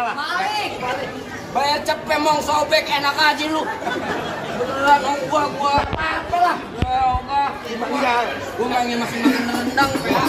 salah. Balik. Bayar cepet mong sobek enak aja lu. Beneran gua apalah. Gua masih makan rendang ya.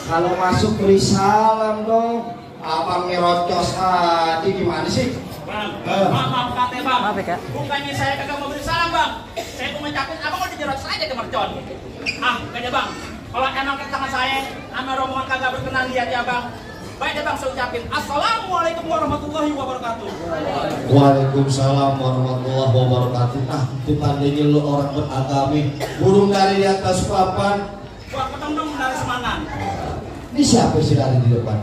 Kalau masuk beri salam dong. Abang ngerocos hati gimana sih? Bang, maaf kate bang. Maaf ya. Bukannya saya kagak mau beri salam bang. Saya mau mencakup abang mau dijerot saja ke mercon. Kayaknya bang. Kalau emang tangan saya sama rombongan kagak berkenan lihat ya bang. Baik deh bang, saya ucapin Assalamualaikum warahmatullahi wabarakatuh. Waalaikumsalam warahmatullahi wabarakatuh. Dipandingin lu orang beragami, burung dari atas papan. Wah, ketemu dong dari Semangan. Ini siapa sih dari di depan?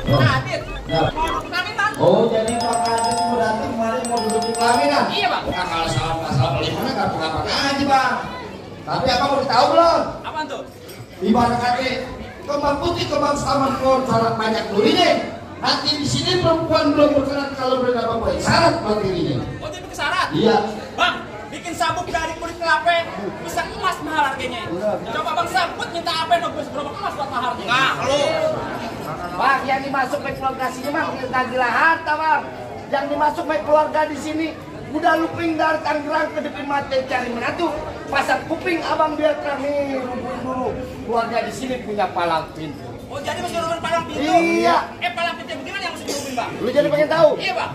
Adit, mau duduk pelaminan. Oh, jadi Pak Adit mau datang kemarin mau duduk di pelaminan? Iya bang. Bukan kalau salah pelaminan gampang-gampang aja bang. Tapi apa mau tahu belum? Apaan tuh? Ibarat kaki kembang putih, kembang saman, syarat banyak durinya. Nanti di sini perempuan belum berkenan kalau berapa poin syarat buat dirinya. Oh, jadi kesyarat? Iya. Bang, bikin sabuk dari kulit kelapa bisa emas mahal harganya. Coba bang sabut minta apa dong, berapa emas buat maharnya? Nah, lu. Bang, yang dimasuk ke keluarga sini mah kita gila harta bang. Yang dimasuk ke keluarga di sini udah luping dari Tangerang ke depan mati cari menantu. Pasang kuping abang biar kami rubuhin dulu. Keluarga di sini punya palang pintu. Oh, jadi mesti rubin palang pintu? Iya. Palang pintu bagaimana yang mesti dirubin bang? Lu jadi pengen tahu? Iya bang.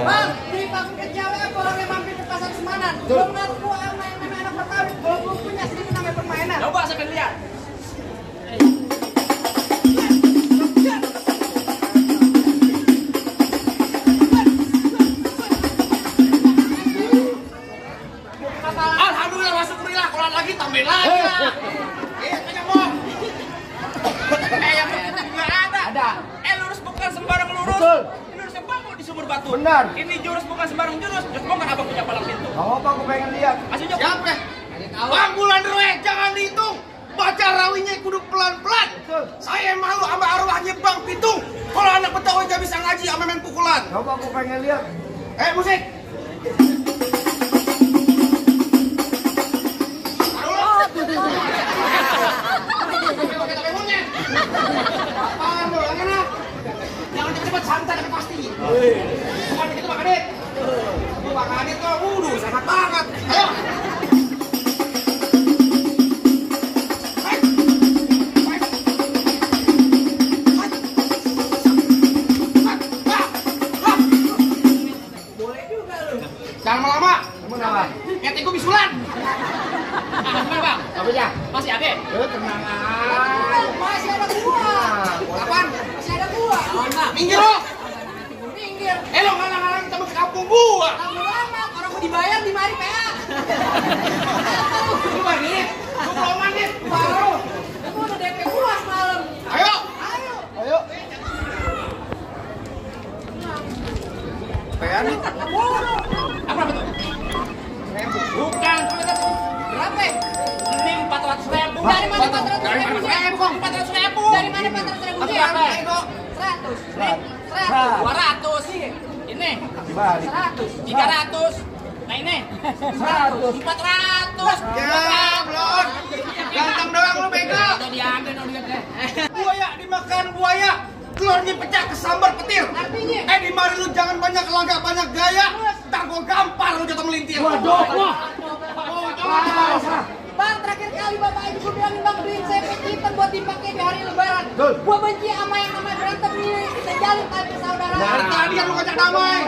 Bang, beli paket cewek apa orang yang mampir ke pasar Semanan? Belum ngaku sama yang namanya anak pertama. Kalau belum punya sedikit namanya permainan. Coba saya pengen lihat. Alhamdulillah masuk kuliah, kalau lagi tambahin lagi. Iya, nyamuk. Yang kita juga ada. Ada. Lurus bukan sembarang lurus. Betul. Lurusnya bangku di sumur batu. Benar. Ini jurus bukan sembarang jurus. Jurus bukan abang punya palang pintu. Mau apa aku pengen lihat? Masih jawab. Siapa? Bang Bulan Roe, jangan dihitung. Baca rawinya kudu pelan-pelan. Saya malu sama arwahnya Bang Pitung. Kalau anak Betawi gak bisa ngaji sama main pukulan. Coba aku pengen lihat. Musik. Apaan lu, anak? Jangan cepet-cepet santai tapi pasti. Bukan begitu Bang Adit. Bang Adit tuh, sangat banget. Ayo. Boleh juga lu. Jangan lama-lama. Kamu nama? Kayak gue bisulan. Gimana bang? Apa ya? Masih ada? Tenang aja. Masih ada gua. Apaan? Masih ada gua. Minggir lo. Minggir. Lo ngalang-ngalang temen kampung gua. Lama-lama orang mau dibayar di mari PA. Lu manit. Lu belum manit. Baru. Gua udah DP gua semalam. Ayo. Ayo. Ayo. Pengen. Apa betul? Bukan. Berapa? Ini 400.000. Dari mana 400.000? Dari mana 400.000? Dari mana 400.000? Apa berapa? 100. 200. Ini Balik. 100. 300. Nah ini 400. Ya, belum. Ganteng doang lu bego. Udah diambil dong dia. Buaya dimakan buaya. Telurnya pecah kesambar petir. Artinya? Di mari lu jangan banyak lagak, banyak gaya. Ntar gua gampar lu jatuh melintir. Waduh. Bang, terakhir kali bapak ibu bilangin bang beliin saya peci hitam buat dipakai di hari lebaran. Betul. Gua benci sama yang namanya berantem nih. jalin tali saudara. Dari tadi yang lu ngajak damai.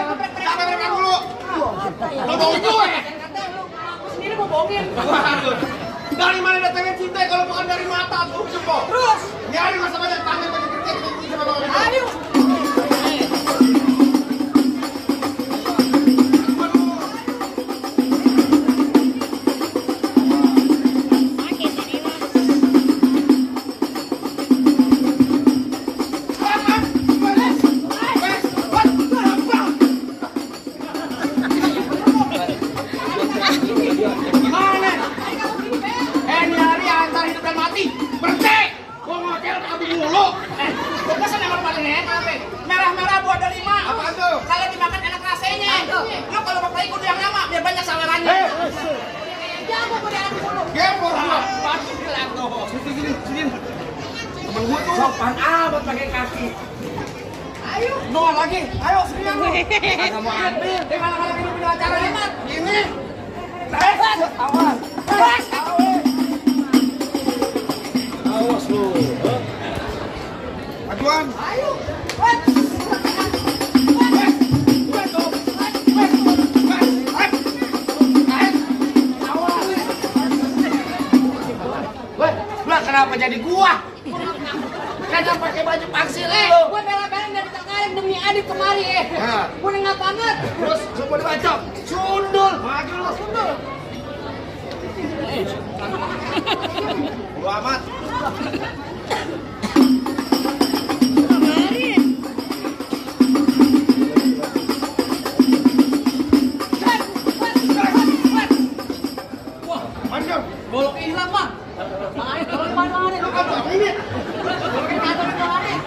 Sampai mereka dulu. Lu bohongin gue. Katanya lu aku sendiri mau bohongin. Waduh. Dari mana datangnya cinta kalau bukan dari mata tuh jempol. Terus, Nyari masa banyak tangan banyak kritik sama bang. ayo. Nyari antara hidup dan mati. Berhenti. Gua ngocel kamu mulu. Pesan yang paling enak, merah-merah buat ada 5. Apaan tuh? Kalau dimakan enak rasanya. Lu kalau mau play kudu yang lama biar banyak sawerannya. Jago gue di atas dulu. Gembor gua. Pasti bilang tuh. Sini. Temen gua tuh. Sopan amat pakai kaki. Ayo. Doa lagi. Ayo sini lu. Agak mau ambil. Di mana-mana ini punya acara hemat. Ini. Awas. Awas lu. Majuan. Ayo. Weh, lah kenapa jadi gua? Kagak pakai baju paksi lu. Gue bela-belain dari terkait demi adik kemari. Nah. Gue nggak banget. Terus semua dibacok. Sundul. Maju lu. Sundul. Bodo amat. Maju. Bolok hilang mah. Makanya kalau mana nih? Lu kan ini. Bolok kantor itu mana?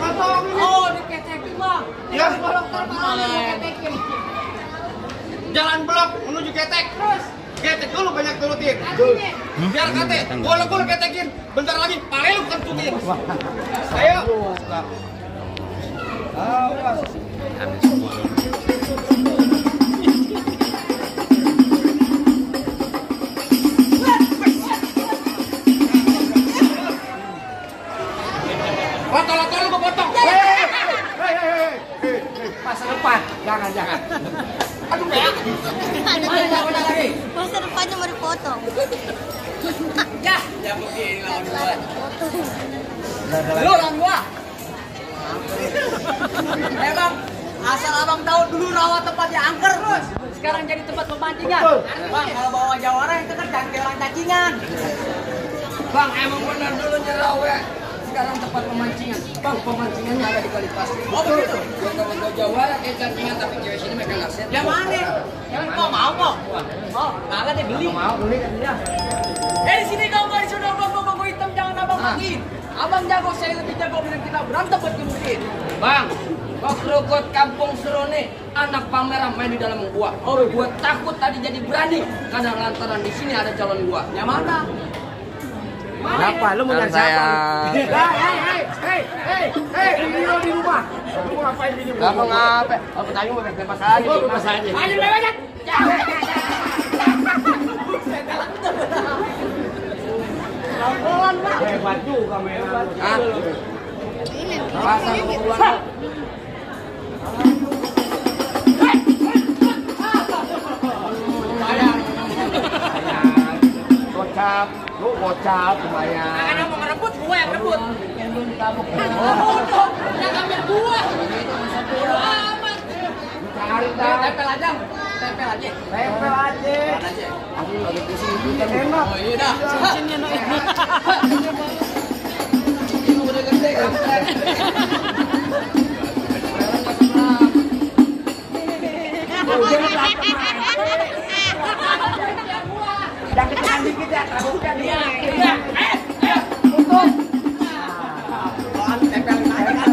Kantong ini. Oh, diketekin bang. Ya. Bolok terpaling diketekin. Jalan blok menuju ketek. Terus, Ketek dulu banyak turutin. artinya. Biar kate. Gua ketekin. Bentar lagi pale lu kentutin. Ayo. Awas. Lato-lato lu gua potong. Hei. Masa depan. Jangan. Aduh, ya. Mana jago lagi? Masa depannya mau dipotong. Ya. Lu orang gua. Bang, asal abang tahu dulu rawa tempatnya angker terus. Sekarang jadi tempat pemancingan. Bang, kalau bawa jawara itu kan jangan kayak orang cacingan. Bang, emang benar dulu Nyerawe. Sekarang tempat pemancingan. Bang, pemancingannya ada di Kalipasir. Oh begitu. Kalau gua Jawa kayak cacingan tapi cewek sini mereka nggak set. Yang mana? Yang kau mau kok? Oh, kagak deh beli. Mau beli kan dia. Di sini kau nggak disuruh bang hitam jangan abang makin. Abang jago, saya lebih jago bilang kita berantem buat kemudian. Bang, waktu ikut kampung Serone, anak pameran main di dalam gua. Oh, gua takut tadi jadi berani karena lantaran di sini ada calon gua. Yang mana? Kenapa? Lu mau nyari siapa? Hei, video di rumah. Lu mau ngapain di rumah? Gak ngapa. Aku tanya mau bebas aja. Oh, bebas aja. Ayo bebas aja. Pelan bang. Hebat juga mainan. Pasang duluan. Gocap, lu gocap lumayan. Karena mau ngerebut, gua yang rebut. Yang belum ditabuk. Oh, yang ngambil gua. Bodo amat. Cari Tempel aja. Tempel aja. Tempel aja. Aku lagi pusing juga enak. Oh iya dah. Cincinnya no. Ini udah gede kan. Jangan kencang dikit ya, tabuknya dia. Tutup. Tempelin aja kan.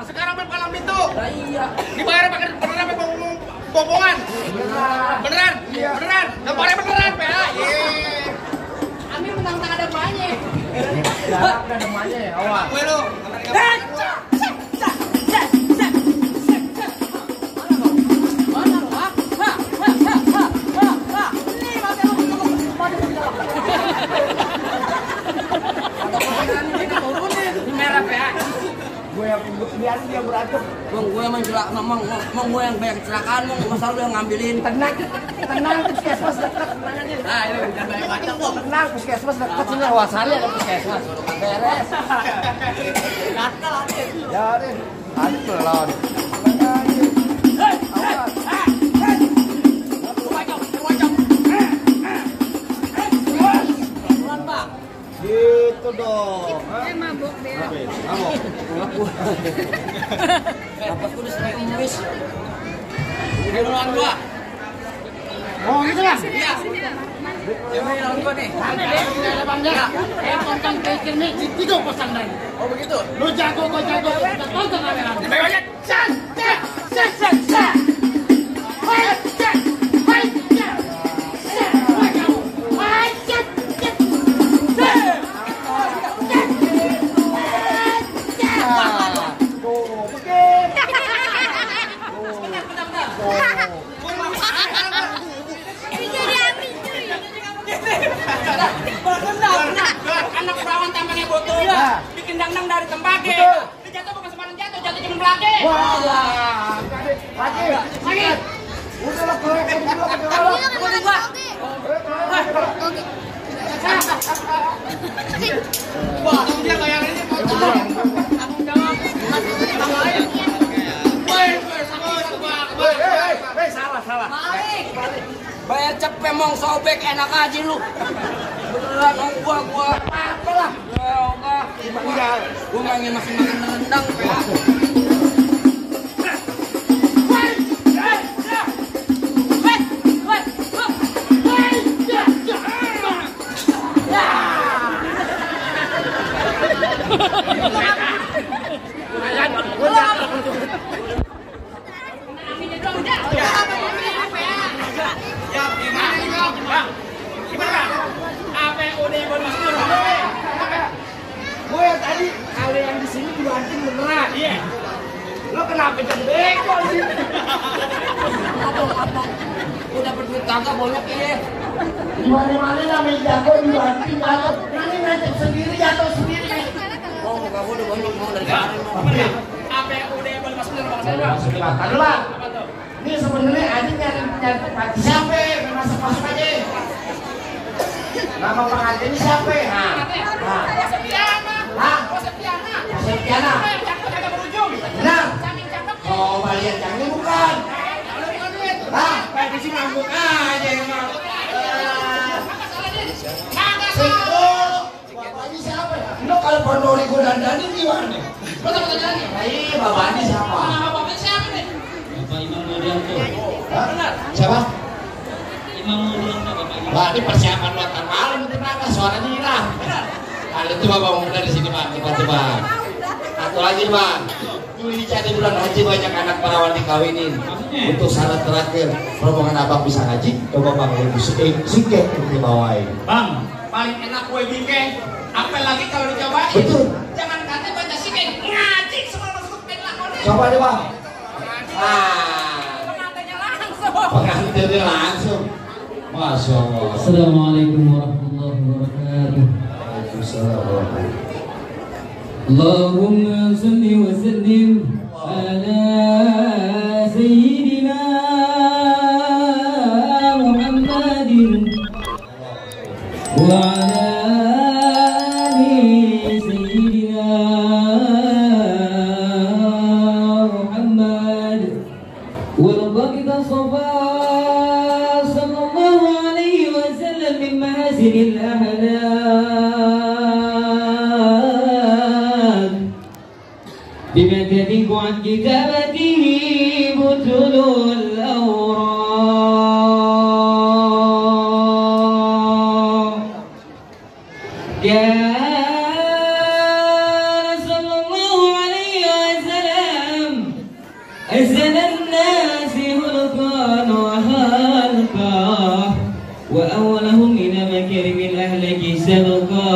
Sekarang main palang pintu. Iya. Dibayar pakai beneran apa bohongan? Beneran? Beneran. Bayar beneran, PA. Ami menang tak ada banyak. Galak ada demanya ya, awas. Gue lu. biar dia beratur. Bang, gue emang jelak, memang gue yang banyak kecelakaan, masalah lu yang ngambilin. Tenang, puskesmas dekat, tenang aja. Nah, ini jangan banyak bacot dong. Tenang, puskesmas dekat sini, awasannya ada puskesmas. Beres. Gatal aja. Ya, deh. Aduh, pelon. Gitu dong. Mabuk deh. Mabuk. Dapat gue udah sering ngemis. Udah lawan gua. Oh, gitu lah. Iya. Ini lawan gua nih. Mana deh? Ada bangga. Tonton pikir nih, tiga pasang nih. Oh begitu. Lu jago, gua jago. Kita tonton kamera. Baik aja. Anak perawan tampangnya botol, bikin dangdang dari tembake. Dia jatuh bukan sembarang jatuh cuma belake. Wah, lagi. Udah lah, Wah, dia bayarannya salah. Bayar cepet mong sobek enak aja lu. Beneran om gua. Apalah. Ya enggak. Gua nggak ingin makan rendang ya. Gue yang tadi kalau yang di sini dibanting beneran. Iya. Lo kenapa jadi bego sih? Apa? Udah berduit kagak banyak ya. Mana namanya jago dibanting jatuh. Ini nancep sendiri jatuh sendiri. Oh, muka gua udah banyak mau dari kemarin mau. Apa yang udah boleh masuk dalam bangsa bang? Tadi bang, Apa tuh? ini sebenarnya Adi nyari tempat siapa? Masuk aja. Nama pengantin ini siapa? Septiana. Benar. Oh, balian canggih bukan? Kayak di sini ngambuk aja emang. Bapak ini siapa ya? Lo kalau Pondori gue dandanin gimana? Lo tak dandanin? Iya, bapak ini siapa? Nama bapaknya siapa nih? Bapak Imam Mudianto. Hah? Siapa? Imam Mudianto, Bapak Imam. Wah, ini persiapan nonton malam nanti berapa? Suaranya hilang. Ada tuh bapak muda di sini bang, coba. Satu lagi bang. Juli cari bulan haji banyak anak perawan dikawinin. Untuk syarat terakhir, rombongan abang bisa ngaji. Coba bang, ibu singkek nanti bawain. Bang, paling enak kue bingkeng. Apalagi kalau dicobain. Betul. Jangan kata baca sikeng, ngaji semua masuk ke lakonnya. Coba deh bang. Pengantinnya langsung. Pengantinnya langsung. Masya Allah. Assalamualaikum warahmatullahi wabarakatuh. Allahumma salli wa sallim ala sayyidina Muhammadin wa ala ali sayyidina Muhammad wa laqad safa sallallahu alaihi wasallam min mahasinil بما تذيب عن كتابته بطل الأوراق كان صلى الله عليه وسلم أحسن الناس خلقا وخلقا وأولهم إلى مكارم الأخلاق سبقا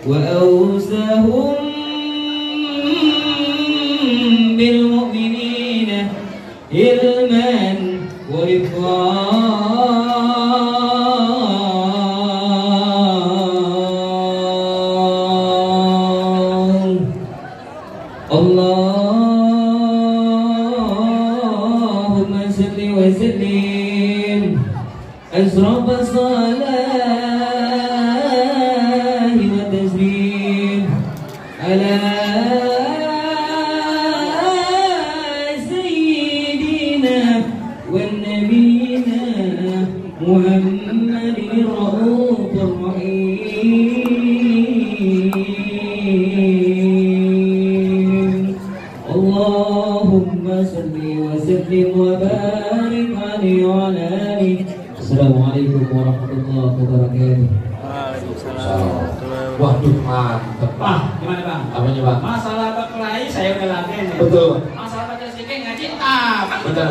وأوساهم بالمؤمنين علما ورضوان Allahumma salli wa sallim asraf salahi wa taslim ala sayyidina wa nabiyina Muhammadin Raufur Rahim. Allahumma salli wa sallim wa barik alaihi wa ala alihi. Assalamualaikum warahmatullahi wabarakatuh. Waduh, mantep. Gimana bang? Apanya bang? Masalah berkelahi saya udah latihan ya. Betul. Masalah baca sedikit ngaji bang. Betul.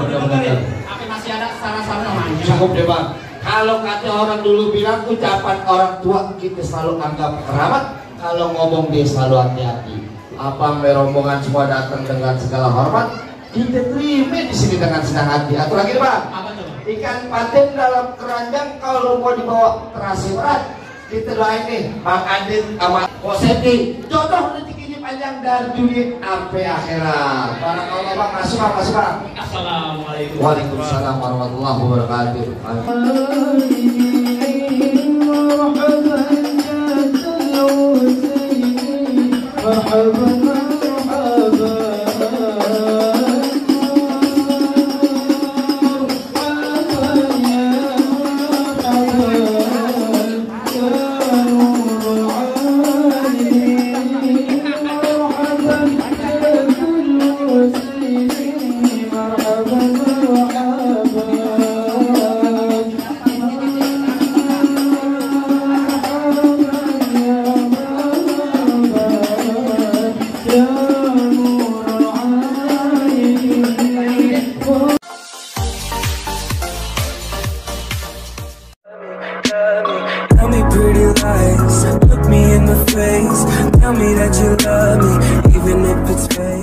Tapi masih ada salah-salah namanya. Cukup deh bang. Kalau kata orang dulu bilang ucapan orang tua kita selalu anggap kerabat. Kalau ngomong dia selalu hati-hati. Apa rombongan semua datang dengan segala hormat. Kita terima di sini dengan senang hati. Atur lagi bang. Apa tuh? Ikan patin dalam keranjang kalau mau dibawa terasi berat. Kita doain nih Bang Adit sama Koseti jodoh rezekinya panjang dari dunia sampai akhirat. Barakallah bang, masuk bang. Assalamualaikum. Waalaikumsalam warahmatullahi wabarakatuh. Tell me pretty lies, look me in the face. Tell me that you love me, even if it's fake.